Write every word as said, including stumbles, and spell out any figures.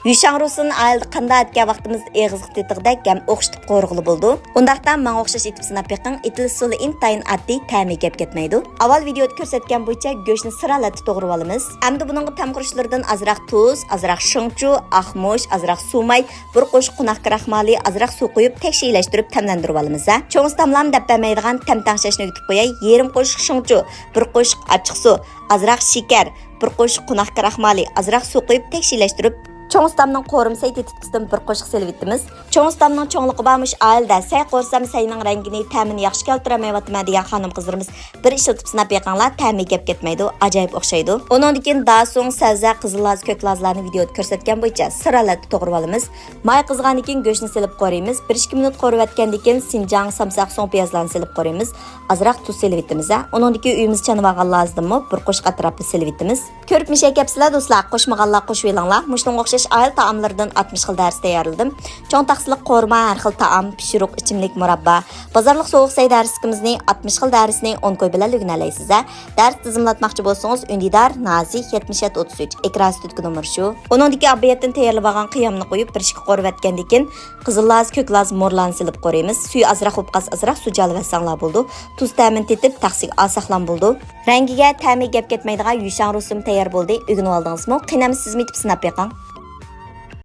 يۈشاڭ رۇسىنى ئائىلىدە قانداق ئەتكەن ۋاقتىمىزدا ئېغىزغا تېتىغۇدەك ھەم ئوخشىتىپ قورۇغىلى بولىدۇ. ئۇنداقتا ماڭا ئوخشاش ئېتىپ سىناپ بېقىڭ، ئېتىلىش ئۇسۇلى ئىنتايىن ئاددىي، تەمى گەپ كەتمەيدۇ. ئاۋۋال ۋىدېيودا كۆرسەتكەن بويىچە گۆشنى سىر ھالەتتە توغرىۋالىمىز. ئەمدى بۇنىڭغا تەم قوشۇشلىرىدىن ئازراق تۇز، ئازراق شېڭچۇ، ئاق مۇچ، ئازراق سۇماي، بىر قوشۇق قوناق كراخمالى، ئازراق سۇ قۇيۇپ تەكشىلەشتۈرۈپ تەملەندۈرۈۋالىمىز ھە. چوڭ ئۇستاملارمۇ دەپ بەرمەيدىغان تەم تەڭشەشنى ئۆگىتىپ قوياي، يېرىم قوشۇق شېڭچۇ، بىر قوشۇق ئاچچىقسۇ، ئازراق شېكەر، بىر قوشۇق قوناق كراخمالى، ئازراق سۇ قۇيۇپ تەكشىلەشتۈرۈپ، چوڭ ئۇستامنىڭ قورۇما سەي تېتىتقۇسىدىن بىر قوشۇق سېلىۋېتىمىز. چوڭ ئۇستامنىڭ چوڭلۇقى بارمۇ شۇ ئائىلىدە، سەي قورۇسام سەينىڭ رەڭگىنى، تەمىنى ياخشى كەلتۈرەلمەيۋاتىمەن دېگەن خانىم-قىزلىرىمىز بىر ئىشلىتىپ سىناپ بېقىڭلار، تەمى گەپ كەتمەيدۇ، ئاجايىپ ئوخشايدۇ. ئۇنىڭدىن كېيىن داسۇڭ، سەۋزە، قىزىل لاز، كۆك لازلارنى ۋىدېيودا كۆرسەتكەن بويىچە سىر ھالەتتە توغرىۋالىمىز. ماي قىزغاندىن كېيىن گۆشنى سېلىپ قورۇيمىز. بىر ئىككى مىنۇت قورۇۋەتكەندىن كېيىن سىنجاڭ، سامساق، سۇڭ پىيازلارنى سېلىپ قورۇيمىز. ئازراق تۇز سېلىۋېتىمىز ھە. ئۇنىڭدىن كېيىن ئۆيىمىزدە چانىۋالغان لازدىنمۇ بىر قوشۇق ئەتراپلىق سېلىۋېتىمىز. كۆرۈپ مىشەي كەپسىلە دوستلار، قوشمىغانلار قوشۇۋېلىڭلار. مۇشۇنىڭغا ئوخشاش ئائىلە تائاملىرىدىن ئاتمىش خىل دەرس تەييارلىدىم. چوڭ تاخسىلىق قورۇما، ھەر خىل تائام، پىشۇرۇق، ئىچىملىك، مۇراببا. بازارلىق سوغۇق سەي دەرسلىكىمىزنى، ئاتمىش خىل دەرسنى ئون كوي بىلەن ئۆگىنەلەيسىز ھە. دەرس تىزىملاتماقچى بولسىڭىز، ئۈندىدار، نازىك، يەتمىش يەتتە ئوتتۇز ئۈچ، ئېكران ئۈستىدىكى نومۇر شۇ. ئۇنىڭدىكى ئاببىيەتتىن تەييارلىۋالغان قىيامنى قويۇپ، بىر ئىككى قورۇۋەتكەندىن كېيىن، قىزىل لاز، كۆك لاز، مورلارنى سېلىپ قورۇيمىز. سۈيى ئازراق بولۇپ قالسا، ئازراق سۇ جالىۋەتسەڭلار بولىدۇ. تۇز تەمىنى تېتىپ، تاخسىگە ئالساقلام بولىدۇ. رەڭگىگە، تەمىگە گەپ كەتمەيدىغان يۈشاڭ رۇسۇم تەييار بولدى. ئۆگىنىۋالدىڭىزمۇ؟ قېنى ئەمدى سىزمۇ ئېتىپ سىناپ بېقىڭ.